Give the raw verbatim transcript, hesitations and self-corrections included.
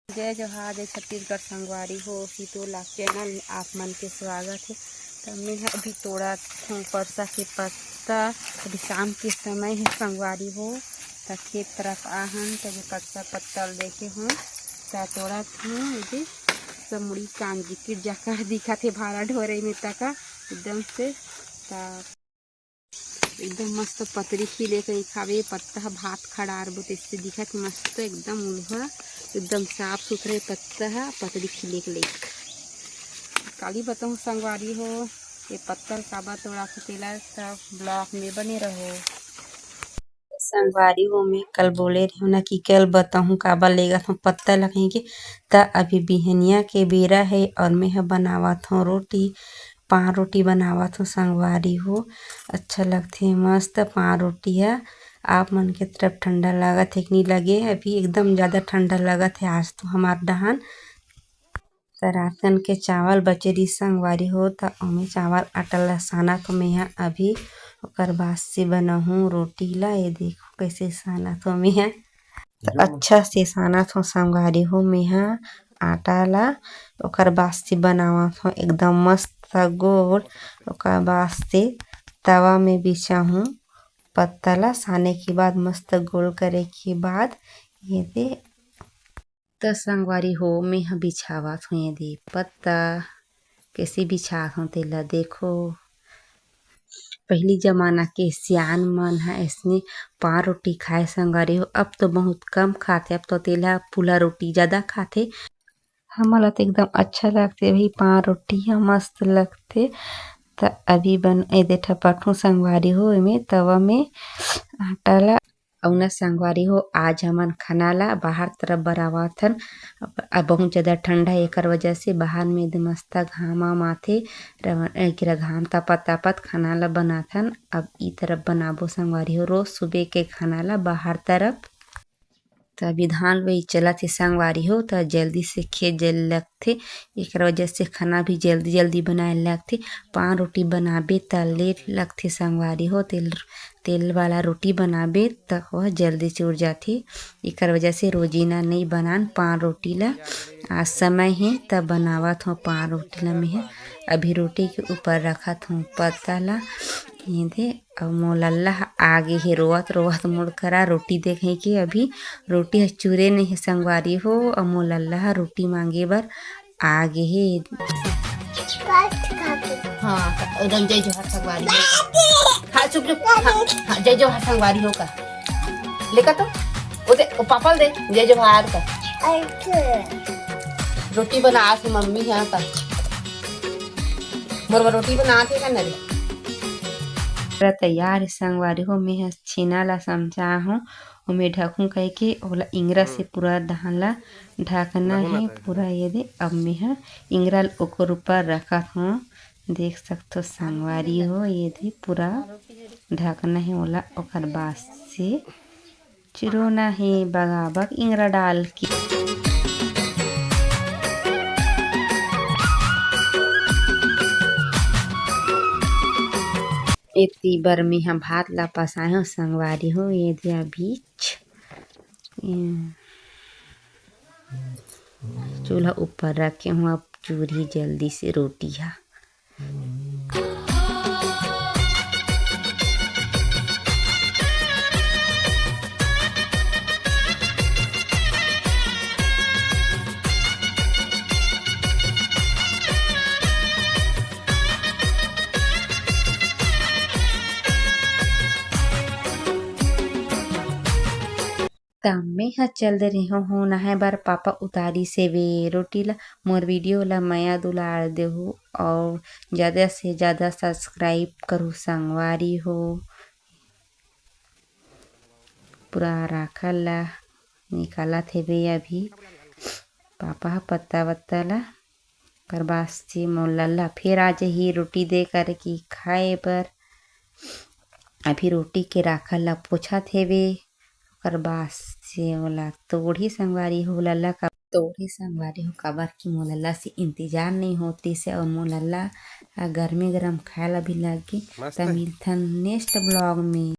जय जोहार, जय छत्तीसगढ़ संगवारी हो, सीतो लाग चैनल में आप मन के स्वागत हे। त मैं ह अभी तोड़त हूँ परसा के पत्ता। अभी शाम के समय हे संगवारी हो, त खेत तरफ आहन त ये परसा पत्ता ल देखे हूँ, त तोड़त हूँ। ये सब मुड़ी कांजी किट जाकर दिखत हे भारा ढोरे में तका एकदम से। त एकदम मस्त पतरी खिले कहीं खावे पत्ता ह भात खड़ार बो तइसे दिखत हे, मस्त एकदम उल्हा, एकदम साफ सुथरा पत्ता ह पतरी खिले के लइक। काली बताऊँ संगवारी हो, ये पत्ता ल काबर तोड़ाथे तेला, सब ब्लॉग में बने रहो। संगवारी हो, मैं कल बोले रहे ना कि कल बताऊँ काबर लेगत हूँ पत्ता ल कहीं के, त अभी बिहनिया के बेरा है और मैं ह बनावत हूँ रोटी। पान रोटी बनावत हूँ संगवारी हो, अच्छा लगथे मस्त पान रोटी ह। आप मन के तरफ ठंडा लागत हे कि नहीं लगे? अभी एकदम ज़्यादा ठंडा लागत हे आज तो हमार डहान। त रातन के चावल बचे रहिस संगवारी हो, त ओमे चावल आटा ला सानत हूँ मैं ह अभी, ओकर बाद से बनाहूँ रोटी ला। ये देखो कैसे सानत हूँ मैं ह। त अच्छा से सानत हूँ संगवारी हो मैं ह आटा ला, ओकर बाद से बनावत हूँ एकदम मस्त गोल। ओकर बाद से तवा में बिछाहूँ पत्ता ला, साने के बाद मस्त गोल करे के बाद ये दे। त संगवारी हो, मैं ह बिछावत हूँ ये दे पत्ता, कैसे बिछात हूँ तेला देखो। पहिली जमाना के सियान मन ह अइसने पान रोटी खाए संगवारी हो। अब तो बहुत कम खाथे, अब तो तेला पुला रोटी ज़्यादा खाथे। हमन ला तो एकदम अच्छा लगथे भाई, पान रोटी ह मस्त लगथे। त अभी बन ए दे ठपट हूँ संगवारी हो, एमे तवा में आटा ला। अउ न संगवारी हो, आज हमन खाना ला बाहर तरफ बनावथन। अब बहुत ज़्यादा ठंडा है, एकर वजह से बाहर में एकदम मस्त घाम आथे। रवन-, एकरा घाम तपत तपत खाना ला बनाथन। अब ई तरफ बनाबो संगवारी हो, रोज सुबह के खाना ला बाहर तरफ। त अभी धान लुवई चलत हे संगवारी हो, त जल्दी से खेत जल लगथे, एकर वजह से खाना भी जल्दी जल्दी बनाए लगथे। पान रोटी बनाबे त लेट लगथे संगवारी हो, तेल, तेल वाला रोटी बनाबे त वह जल्दी चुर जाथे, एकर वजह से रोजीना नई बनान पान रोटी ला। आज समय हे त बनावत हों पान रोटी ला मैं ह। अभी रोटी के ऊपर रखत हों पत्ता ला, ये दे। अउ मोर लल्ला ह आगे हे रोवत रोवत मोर करा रोटी दे कहिके। अभी रोटी ह चुरे नइ हे संगवारी हो, अउ मोर लल्ला ह रोटी मांगे बर आगे हे। हाँ, एकदम जय जोहार संगवारी हो। हाँ, चुप, चुप। हाँ, हाँ, जय जोहार संगवारी हो का। लेकर तो, ओ दे, ओ पापा ल दे, जय जोहार का। रोटी बनात हे मम्मी ह का। मोर बर रोटी बनात हे का न रे? पूरा तैयार हे संगवारी हो, मैं ह छेना ला समझा हूँ, ओमे ढकूँ कहिके ओला इंगरा से पूरा धान ला ढकना हे पूरा। ये दे, अब मैं ह इंगरा ल ओकर ऊपर रखत हूँ, देख सकथो संगवारी हो, ये दे पूरा ढकना हे ओला, ओकर बाद से चुरोना हे बगाबग इंगरा डाल के। एती बर मेंहा भात ला पसाए हों संगवारी हो, ये दे बीच, ये चूल्हा ऊपर रखे हों, अब चूरही जल्दी से रोटी हा। त मेंहा चल दे रेहेंव नहाए बर, पापा उतारिस हेवे रोटी ला। मोर video ला मया दुलार देहू अउ जादा से जादा subscribe करहू संगवारी हो। पूरा राखल ला निकालत हेवे अभी पापा ह पत्ता वत्ता ला। ओकर बाद से मोर लल्ला फेर आ जही रोटी दे करके खाए बर। अभी रोटी के राखल ला पोछत हेवे। ओकर बाद से ओला तोड़ही संगवारी हो, लल्ला का तोड़ही संगवारी हो, काबर कि मोर लल्ला से इंतजार नइ होतिस हे अउ मोर लल्ला ह गरमे गरम खाए ला भी लग गे। त मिलथन next vlog में।